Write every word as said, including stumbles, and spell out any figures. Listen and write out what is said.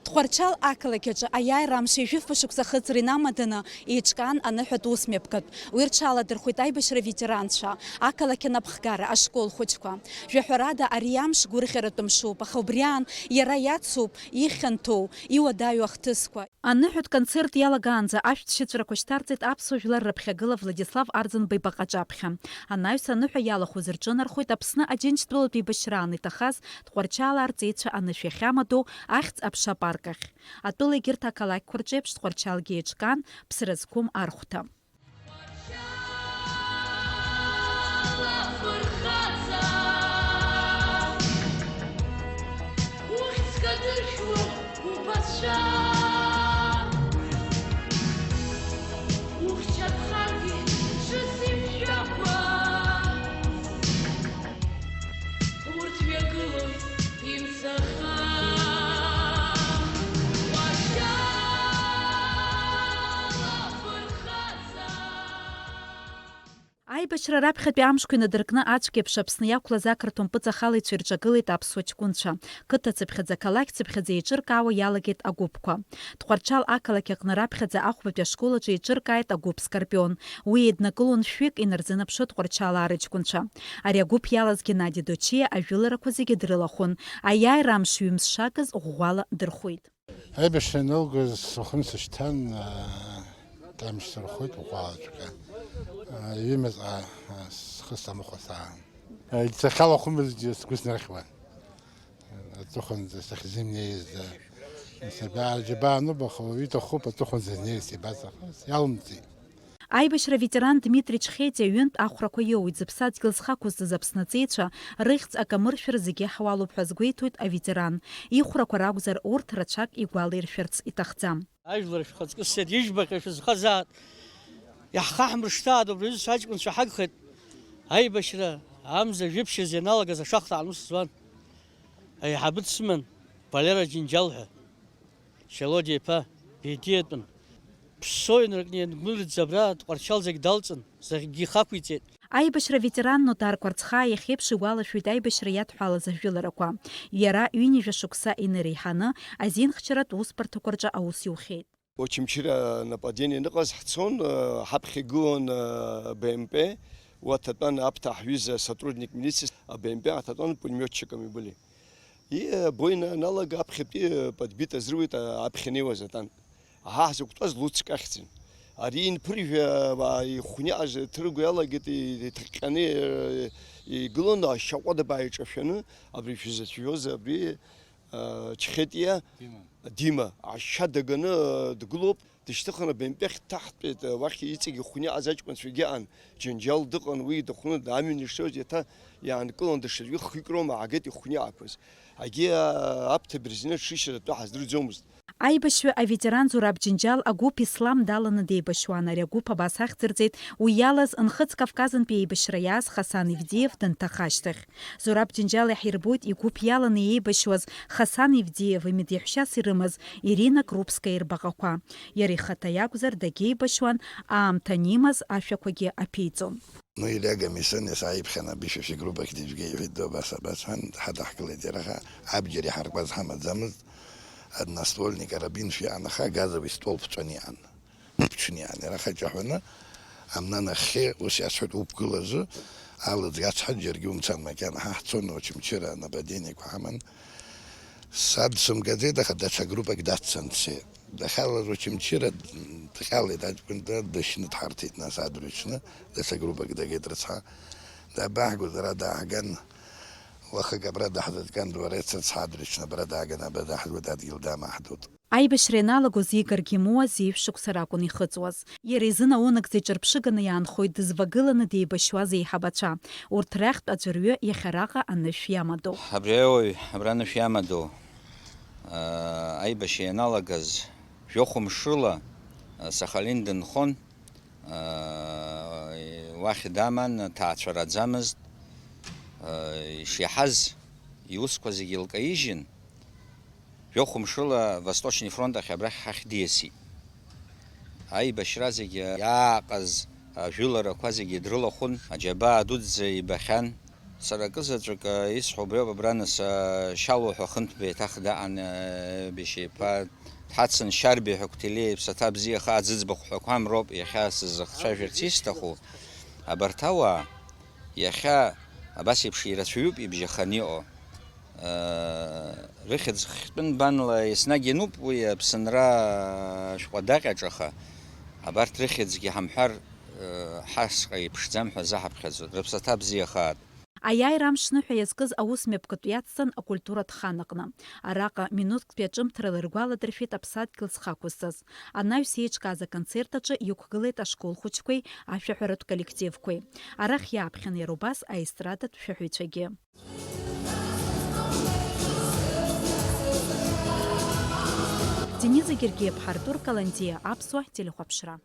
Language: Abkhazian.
Тҟәарчал ақалақь аҿы аиааира амш ҩажәи фба шықәса ахыҵра инамаданы еиҿкаан аныҳәатә усмҩаԥгатә. Уи рҽаладырхәит аибашьра аветеранцәа, ақалақь анапхгара, ашкол хәыҷқәа. Жәаҳәарада, ари амш гәырӷьаратә мшуп, аха убри аан иара иацуп ихьанҭоу, иуадаҩу ахҭысқәа. Аныҳәатә концерт иалагаанӡа ашәҭшьыҵәрақәа шьҭарҵеит аԥсуа жәлар рыԥхьагыла Владислав Арӡынба ибаҟа аҿаԥхьа. Анаҩс аныҳәа иалахәыз рҿынархоит Аԥсны Аџьынџьтәылатә еибашьраан иҭахаз Тҟәарчал арҵеицәа анышә иахьамадоу Ахьӡ аԥша апарк ахь. Атәыла егьырҭ ақалақьқәа рҿеиԥш Тҟәарчалгьы еиҿкаан, ԥсра зқәым архәҭа. Ухьӡ кадыршәуа уԥацәа, ухьчатәхаргьы ҿыц имшәакәа, урҭ мҩагылоит имцаха. Уашьҭала фырхаҵа. Аибашьра раԥхьатәи амшқәа инадыркны ацәгьеиԥш Аԥсны иақәлаз ақырҭуа мпыҵахалаҩцәа ирҿагылеит аԥсуа ҷкәынцәа. Қыҭацыԥхьаӡа, қалақьцыԥхьаӡа еиҿыркаауа иалагеит агәыԥқәа. Тҟәарчал ақалақь аҟны раԥхьаӡа ахәбатәи ашкол аҿы еиҿыркааит агәыԥ Скорпион. Уи еиднакылон шәҩык, инарзынаԥшуа Тҟәарчалаа рыҷкәынцәа. Ари агәыԥ иалаз Геннади Дочиа ажәыларақәа зегьы дрылахәын. Аиааира амш ҩымз шагыз ӷәӷәала дырхәит. Аибашьра ианалгоз схы сышьҭан, аа, амш сырхәеит ӷәӷәалаҵәҟьа. Аа, ҩымызҟа, аа, схы самыхәа саан. Егь сахьалахәымызгьы сгәы снархьуан. Аҵыхәанӡа сахьзымнеиз, сабаа џьабаа ануп, аха уаҩы иҭахуп аҵыхәанӡа знеиз сибазахаз, иалымҵит. Аибашьра аветеран Дмитри Чхетиа ҩынтә ахәрақәа иоуит, зыԥсадгьыл зхы ақәызҵаз Аԥсны аҵеицәа рыхьӡ акамыршәра зегьы ҳуалуп ҳәа азгәеиҭоит аветеран. Ихәрақәа ракәзар, урҭ рацәак игәалаиршәарц иҭахӡам. Ажәлар шәхаҵкы сеит, ижәбахьоу шәызхазаат, иаҳхаҳмыршҭааит, убри аҩызцәа аҷкәынцәа ҳагхеит. Аибашьра амза жәиԥшьаз ианалагаз ашахҭаҟны аус зуан. Аиҳабы дсыман, Валера Џьынџьал ҳәа. Шьалодиа иԥа, Бедиатәын. Ԥсоин рыҟны иангәылӡ абра Тҟәарчал зегь далҵын, зегьгьы ихақәиҵеит. Аибашьра аветеран Нодар Кәарцхаа иахьеиԥш игәалашәоит аибашьра иадҳәалаз ажәыларақәа. Иара ҩынҩажәа шықәса инареиҳаны азинхьчаратә усбарҭақәа рҿы аус иухьеит. Очамчыра нападение аныҟаз ҳцон, ҳаԥхьа игылан Б М П, уа дтәан аԥҭа ҳҩыза сотрудник милициа, а Б М П аҭатәан пулемётчиками были. И бойня аналага аԥхьатәи подбит азрывит аԥхьа инеиуаз атанк. Аҳа ҳзықәтәаз Луцк ахьӡын. Ари инԥыржәа, ихәняҟаз ҭырго иалагеит, иҭаҟьҟьаны игылан, ашьаҟәада бааиҿашәаны, абри шәзацәшәоз, абри, а, Чхетиа Дима. Дима, ашьа даганы дгылоуп, дышьҭыхны Бемпехь дҭаҳтәеит, уахь иҵегь ихәняҟаз аҷкәынцәагьы аан, Џьанџьал дыҟан, уи дыхәны амҩан ишцоз, еиҭа иаанкылан, даҽаӡәгьы хҩык роума аагеит ихәняҟақәаз. Агьи, а, аԥҭа Берзина дшишьаз атәы ҳаздырӡомызт. Аибашьҩы аветеран Зураб Џьынџьал агәыԥ Ислам даланы деибашьуан. Ари агәыԥ абас ахьӡырҵеит, уи иалаз Нхыҵ Кавказынтәи еибашьра иааз Хасан Ивдиев данҭаха ашьҭахь. Зураб Џьынџьал иаҳирбоит игәыԥ иаланы еибашьуаз Хасан Ивдиев, имеди ҳәшьас ирымаз Ирина Крупскаиа рбаҟақәа. Иара ихаҭа иакәзар, дагьеибашьуан, аамҭа анимаз ашәақәагьы аԥиҵон. Ну, илиагами сыни сааиԥхьан абишәашәи группахь дыжәга иҳәеит, ду абас, абас ҳәан, ҳадаҳкылеит иара ха, абџьар иҳаркуаз ҳамаӡамызт, одноствольный карабин шәиаан аха, газовый ствол ԥҵәаны иаан. Ԥҽны иаан, иара хаҷаҳәаны, амна нахьхьи, ус иасҳәоит, уқәгылазы, алыӡ иацҳа, џьаргьы умцан макьана, ҳа ҳцон, Очамчыра нападениеқәа ҳаман. Саб дсымгаӡеит, аха даҽа группак даццан дцеит. Дахьалаз Очамчыра дҟьалеит, аҷкәын да-, дышьны дҳарҭеит, нас адырҩаҽны даҽа группак дагеит рыцҳа. Дабаҳгоз, ара дааҳган, уахык абра даҳзыҭган, дворец рыцҳа, адырҩаҽны абра дааган, абра даҳзуеит, адгьыл дамаҳдут. Аибашьра ианалагоз Игор Гемуа зеижә шықәса ракәын ихыҵуаз. Иара изын аунагӡа иҿырԥшыганы иаанхоит дызвагыланы деибашьуаз еиҳабацәа. Урҭ рахьтә аӡәырҩы иахьа араҟа анышә иамадоу. Абри ауаҩ абра анышә иамадоу, аа, аибашьра ианалагаз жәохә мшыла, аа, Сахалин дынхон, аа, уахь даман, ҭаацәараӡамызт, аа, ишиаҳаз иусқәа зегьы лкаижьын, Жәохә мшыла Восточный фронт ахь абрахь ҳахь диасит. Аибашьра зегьы иааҟаз ажәыларақәа зегьы дрылахәын, аџьабаа дуӡӡа ибахьан, Сара акызаҵәык, э, исҳәо убриоуп, абра нас, э, Шьалуа ҳәа хынтәба еиҭах даан, э, Бешеиԥа, дҳацын Шьарбеи ҳәа Қәҭелиа иԥсаҭа бзиа хаа ӡыӡбахә ҳәа қәамроуп иахьа сызыхцәажәарц исҭаху. Абарҭ ауаа иахьа абас еиԥш ирацәаҩуп ибжьаханы иҟоу. Э, рыхьӡ хьтәы нбанла еснагь иануп уи Аԥсынра шәҟәы даҟьаҿ, аха абарҭ рыхьӡгьы ҳамҳәар, э, ҳасҟа иԥшӡам ҳәа заҳаԥхьаӡоит, рыԥсаҭа бзиахааит. Аиааира амш ныҳәа иазкыз аус мҩаԥгатә иацҵан акультуратә хан аҟны. Араҟа минуҭктәи аҿымҭрала иргәаладыршәеит аԥсадгьыл зхы ақәызҵаз. Анаҩс еиҿкааз аконцерт аҿы иқәгылеит ашкол хәыҷқәеи ашәаҳәаратә коллективқәеи. Арахь иааԥхьан иара убас аестрадатә шәаҳәаҩцәагьы. Дениза Гергиеԥҳа, Артур Каландиа, Аԥсуа телехәаԥшра.